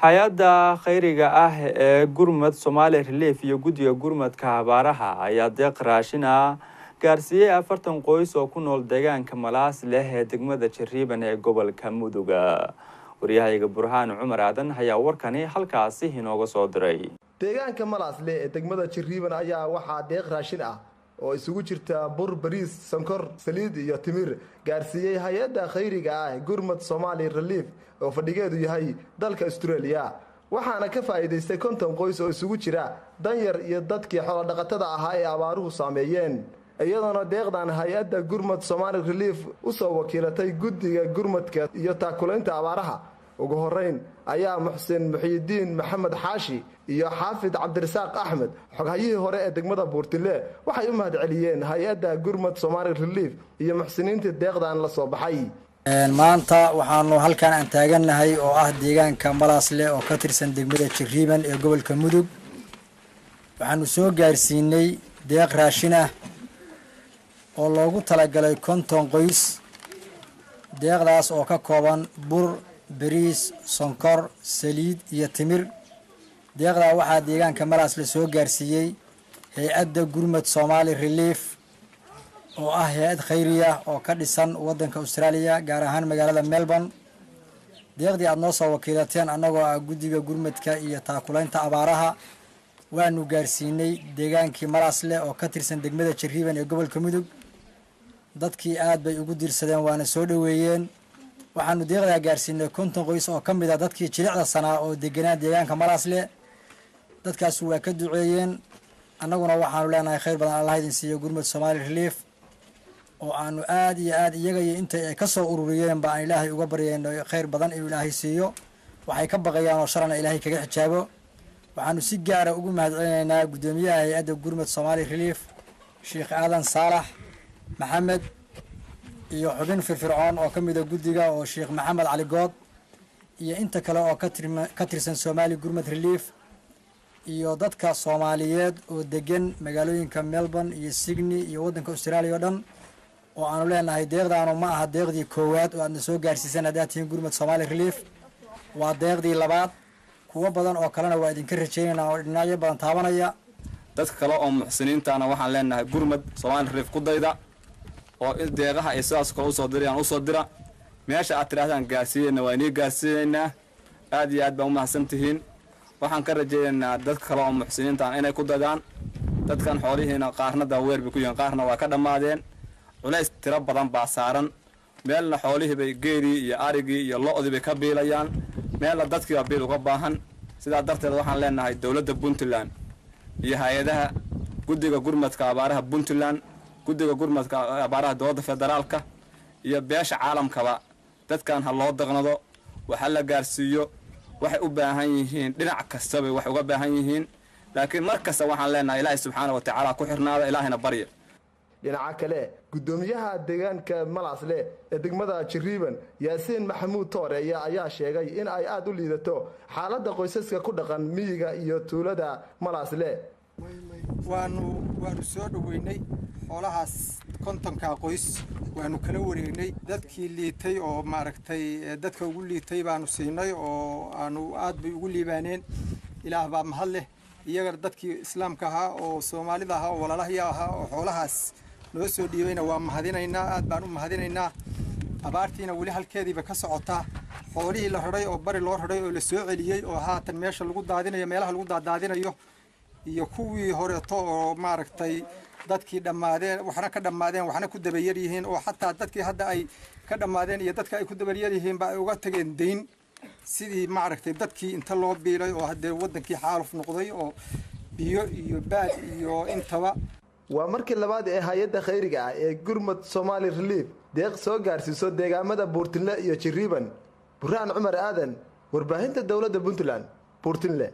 Hay-adda khayriga ah ee Gurmad Somali Relief iyo guddiga gurmadka abaaraha ayaa deeq raashin ah gaarsiiyey 40 qoys oo ku nool deegaanka Malaas leh ee degmada Jariiban ee gobolka Muduga. Waryahayga Burhaan Cumar Aadan ayaa warkani halkaasi inooga soo diray. Deegaanka Malaasle ee degmada Jariiban ayaa waxaa deeq raashin ah oo isugu jirta bur, bariis, sonkor, saliid iyo timir gaarsiiyey hay-adda khayriga ah Gurmad Somali Relief oo fadhigeedu yahay dalka Australia, waxaana ka faa'iidaystay 50 qoys oo isugu jira danyar iyo dadkii xoolodhaqatada ahaa ee abaaruhu saameeyeen, iyadoona deeqdan hay-adda Gurmad Somali Relief usoo wakiilatay guddiga gurmadka iyo taakulaynta abaaraha. Ugu horeyn ayaa Muxsin Muxiyidiin Maxamed Xaashi iyo Xaafid Cabdirasaaq Axmed, xoghayihii hore ee degmada Buurtile, waxay u mahadceliyeen hay-adda Gurmad Somali Relief iyo muxsiniintii deeqdan la soo baxay. Maanta waxaanu halkan aan taagannahay oo ah deegaanka Malaasle oo ka tirsan degmada Jariiban ee gobolka Mudug. Waxaanu soo gaarsiinay deeq raashin ah oo loogu talagalay 50 qoys, deeqdaas oo ka kooban bur, bariis, sonkor, saliid iyo timir. Deeqdaa waxaa deegaanka Malaasle soo gaarsiiyey hay-adda Gurmad Somali Relief oo ah hay-ad khayriya oo ka dhisan waddanka Australia, gaar ahaan magaalada Melbourne. Deeqdii aada noo soo wakiilateen annagoo ah guddiga gurmadka iyo taakulaynta abaaraha waanu gaarsiinay deegaankii Malaasle oo ka tirsan degmada Jariiban ee gobolka Mudug. Dadkii aad bay ugu diirsadeen waana soo dhoweeyeen. Waxaanu deeqdaa gaarsiinay 50 qoys oo ka mid a dadkii jilicda sanaa oo deganaa deegaanka Malaasle. Dadkaas waa ka duceeyeen, annaguna waxaanu leenahay khayr badan Allah idin siiyo Gurmad Somali Relief, oo aanu aad iyo aad iyaga iyo intay ay ka soo ururiyeen ba aan Ilaahay uga baryayno khayr badan inuu Ilaahay siiyo, waxay ka baqayaan oo sharana Ilaahay kaga xijaabo. Waxaanu si gaara ugu mahadcelinaynaa guddoomiyaha hay-adda Gurmad Somali Relief, Sheekh Aadan Saalax Maxamed, iyo xubin firfircoon oo ka mida guddiga oo Sheekh Maxamed Cali Good, iyo inta kale oo ka tirsan Somali Gurmad Relief iyo dadka Soomaaliyeed oo degan magaalooyinka Melbourne iyo Sydney iyo waddanka Australia oo dhan, oo aanu leenahay deeqdaanu ma aha deeqdii koowaad oo aadna soo gaarsiisan haddaad tihiin Gurmad Somali Relief, waa deeqdii labaad. Kuwo badan oo kalena waa idinka rajaynaynaa oo dhinacyo badan taabanaya. Dadka kale oo muxsiniintana waxaan leenahay Gurmad Somali Relief ku dayda oo in deeqaha ay sidaas kale usoo dirayaan usoo dira. Meesha aad tidhahdaan gaarsiiyeyna waa inii gaarsiiyeynaa. Aad iyo aad baan u mahadsan tihiin. Waxaan ka rajaynaynaa dadka kale oo muxsiniintaan inay ku dadaan dadkan. Xoolihiina qaarna daaweer bay ku yihiin, qaarna waa ka dhammaadeen, culays tiro badan baa saaran. Meelna xoolihii bay geelii iyo arigii iyo lo'dii bay ka biilayaan, meelna dadkiiba biil uga baahan. Sidaa darteed waxaan leenahay dowladda Puntland iyo hay-adaha guddiga gurmadka abaaraha Puntland, guddiga gurmadka abaaraha dowladda federaalka iyo beesha caalamkaba, dadkan ha loo daqnado, waxa la gaarsiiyo waxay u baahan yihiin. Dhinac kastabay waxay uga baahan yihiin, laakiin mar kasta waxaan leenahay Ilaahay subxaana wa tacaala ku xirnaada, Ilaahayna barya. Dhinaca kale, guddoomiyaha deegaanka Malaasle ee degmada Jariiban, Yaasiin Maxamuud Tooreeya, ayaa sheegay in ay aada u liidato xaaladda qoysaska ku dhaqan miyiga iyo tuulada Malaasle. Waanu soo dhoweynay xoolahaas 50-kaa qoys, waanu kala wareegnay dadkii liitay oo maaragtay dadka ugu liitay baanu siinay oo aanu aad bay ugu liibaaneen. Ilaah baa mahad leh. Iyaga dadkii islaamka ahaa oo Soomaalida ahaa oo walaalahya ahaa oo xoolahaas noo soo dhiibayna waa mahadinaynaa, aad baan u mahadinaynaa. Abaartiina weli halkeediiba ka socotaa. Xoolihii la raray oo bari loo raray oo la soo celiyey oo haatan meesha lagu daadinayo, meelaha lagu daadaadinayo, iyo kuwii horeeto oo maaragtay dadkii dhammaadeen, waxna ka dhammaadeen, waxna ku dabayar yihiin, oo xataa dadkii hadda ay ka dhammaadeen iyo dadka ay ku dabaryar yihiin ba ay uga tageen dayn, sidii maaragtay dadkii inta loo biilay oo haddee waddankii xaaluf noqday oo biyo iyo baad iyo intaba. Waa markii labaad ee hay-adda khayriga ah ee Gurmad Somali Relief deeq soo gaarsiiso deegaamada Buurtinle iyo Jariiban. Burhaan Cumar Aadan, warbaahinta dowladda Puntland, Buurtinle.